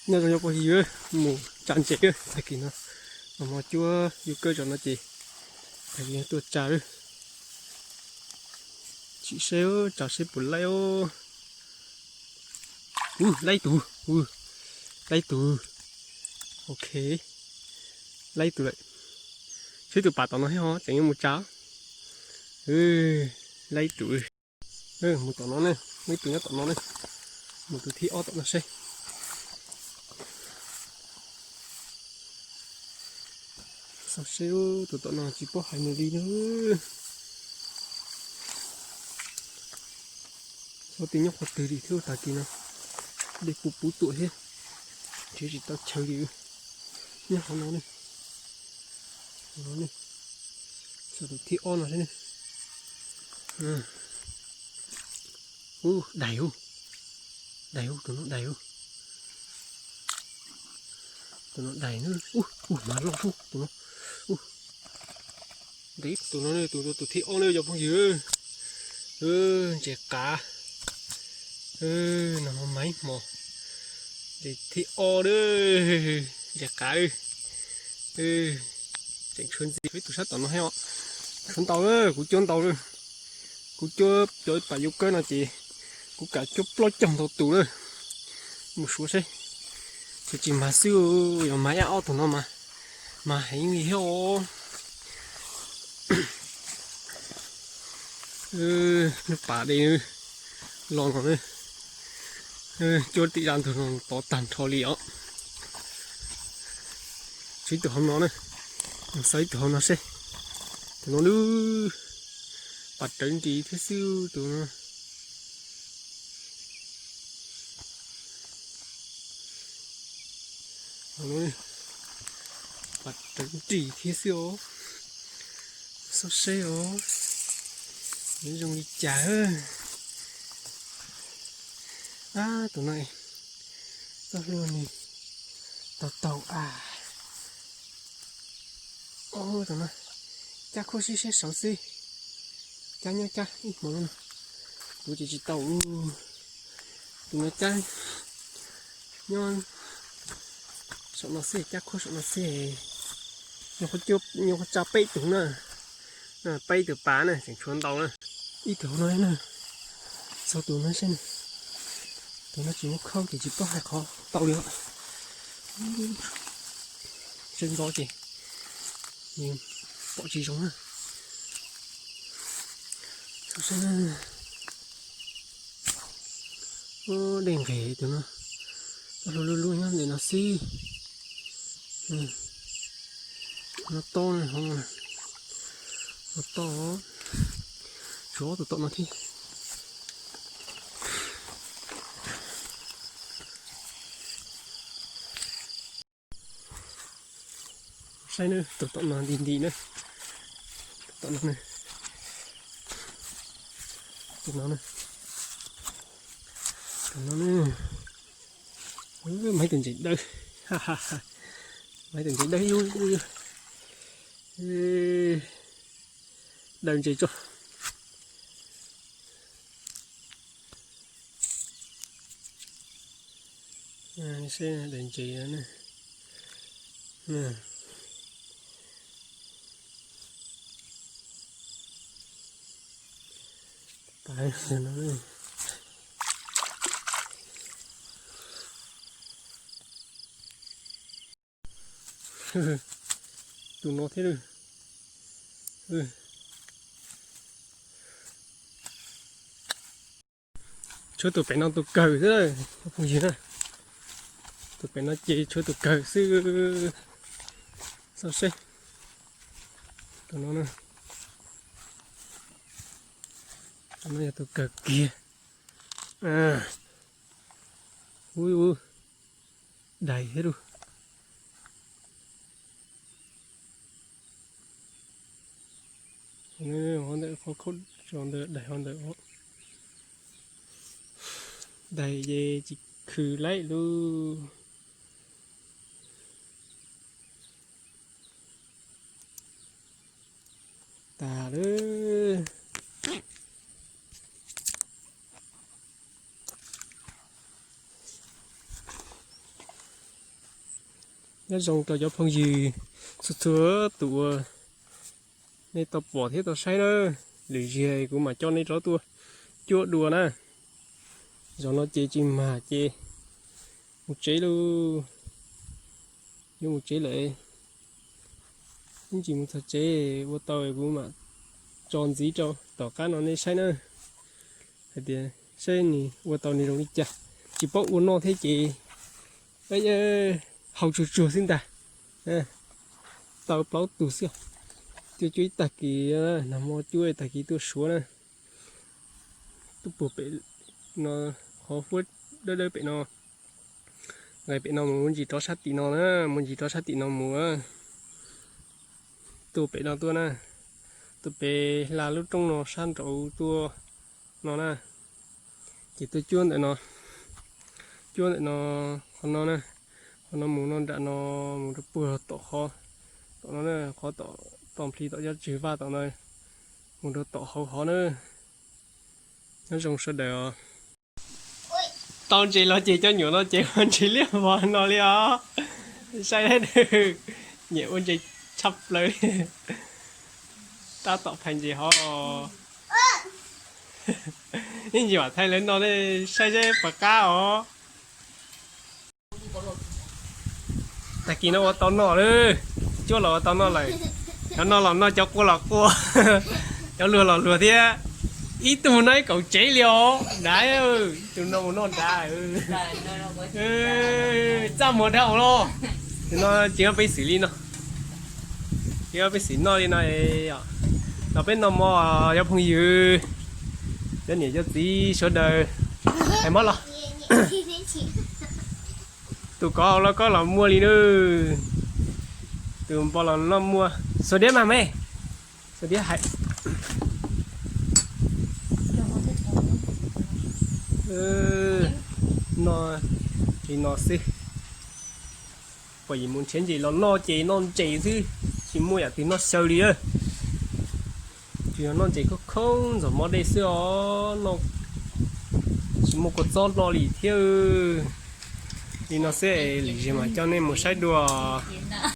Nyob zoo phooj ywg, mus tsa ntses tag kis no, los hmo cuab yus kawg tso no ces tag kis tuaj tsa lawm. Tsim seb tsa seb puas laib os. Ub, laib tus, ub, laib tus. Ok, laib tus lawm. Seb tus pas tom no thiab ho tseem yuav mus tsa. Laib tus. Mus tom no ne, muaj ib tug nyob tom no ne. Mus tus thib ob tom no seb. Xauj seb tus tom no tsis paub hais nws li na. Xyov twb nyob qhov twg li thiab tag kis no. Dej puv puv tuam thiab, nrhiav tsis tau chaw li. Nyob qhov no ne. Xauj tus thib ob no seb ne. Ub, dais ub. Dais ub, tus no dais ub. Tus no dais na. Ub, ub, mas loj ub tus no. Ub. Tus no ne, tus, tus thib ob ne cov phooj ywg. Ntses qav. No mas ib hmo. Ntses thib ob na. Ntses qav. Tseem tshuav ntxiv ib tus sab tom no thiab os. Tshuav ntau lawm, kuv cuab ntau lawm. Kuv cuab cov pas yus kawg no ces kuv kam cuab plaub caug ntau tus lawm. Mus suav seb. Tsis, tsis mag xwb, yog mag ib ob tus no mas, mas heev li thiab os. Lub pas dej los no, cuab tim zaj ntug no tod tag nrho li os. Tshuav ib tug hauv no na, xauj ib tug hauv no seb. Tus no lub pas rawv nris thiab xwb tus no. Pas rawv nris thiab xwb os. Xauj seb os, nws zoo li cas. Ab, tus no txoj hlua nws taug taug a. Tus no cab khuab sib siab saud xwb, cab nyob cab ib hmo no, kuv ces tsis tau. Tus no cab nyob saum no xwb, cab khuab saum no xwb. Nyuam qhuav tsa peb tug na, peb tug pas na tseem tshuav ntau na. Ib tug hauv no na, xauj tus no seb. Tus no tsis muaj khaub ces tsis paub hais qhov tau li os. Tsawg ntxov ces pom tsis zoo na. Dej nqes tus no, hlua lub lub nyob ntawm no xwb. No tob, no tob, tshuav ob tug tom no thiab. Saib na, tus tom no nti nti na, tus tom no, tus no, tus no, mas ib tug ntses dawb, mas ib tug ntses dawb yub yub, dawb ntses tso. Seb daim ntses no ne. Tus no thiab. Tshuav tus pem no tus kawg xwb, phooj ywg na. Tus pem no ces tshuav tus kawg xwb. Xauj seb. Tus no, tus no yog tus kawg kiag. Ub, dais thiab lauj. Hov ntawm qhov khaub, ntawm dais hov ntawm. Dais ces tsis khwv laib lauj. Tas lawm. Nyob zoo rau cov phooj ywg txhua txhua tus uas nej tau pom thiab tau saib na. Lwm zaus kuv mam coj nej rov tuaj cuab dua na. Zaum no ces tsis mag ces mus tsev lauj. Yuav mus tsev lawm. Ib ntsis mus txog tsev ua tau kuv mam tso ntxiv rau tom qab no nej saib na, hais tias saib nws ua tau nws zoo li cas. Tsis paub ua noj thiab ces hau tsuag tsuag xwb ntag. Tau plaub tug xwb. Tuaj cuab ib tag kis, nag hmo cuab ib tag kis tuaj suav na. Tuaj puag pem no, qhov huab dawb dawb pem no, nqes pem no mus muaj ntsis rov sab tim no na, muaj ntsis rov sab tim no mus. Tuaj pem no tuaj na, tuaj pem hla lub roob no sab nraud tuaj no na. Ces tuaj cuab ntawm no, cuab ntawm no, qhov no na, qhov no mus no nram no, mus rau puag tom qhov, tom no na, qhov tom, tom plhis tom cov tswg vaj tom no, mus rau tom hauv hov na. Nyob zoo sawv daws os. Tau ntses los ces cov nyuam no ces ua ntses liab vog no li os. Saib, nyiam ua ntses tshaj plaws li. Tab tom phais ntses hov. Ib ntsis mam thaij lawv noj, saib seb puas qab os. Tag kis no ua tau noj lawm, cuab los ua tau noj lawm. Cov noj los noj, cov quaj los quaj, cov luag los luag thiab. Ib tug noj ib kaum tsev li os, dav, ib tug noj mus noj dav. Txaj muag dhau los. Tus no tsis muaj peev xwm li no, tsis muaj peev xwm noj li no. Los peb noj mov, cov phooj ywg, cov niam cov txiv sawv daws, hais mov los. Tus kov hauv lauj kaub los muaj li na. Tus npo los noj muaj. Xuas diab mas me, xuas diab hais. Noj li no xwb. Pom yim mus nrhiav ntses los noj ces noj ntses xwb, tsis muaj yam twg noj xyaw li. Tsuas yog noj ntses khoob khoob ntxuag mov dej xwb os, noj tsis muaj kua txob noj li thiab. Li no xwb, lwm zaus mas coj nej mus saib dua.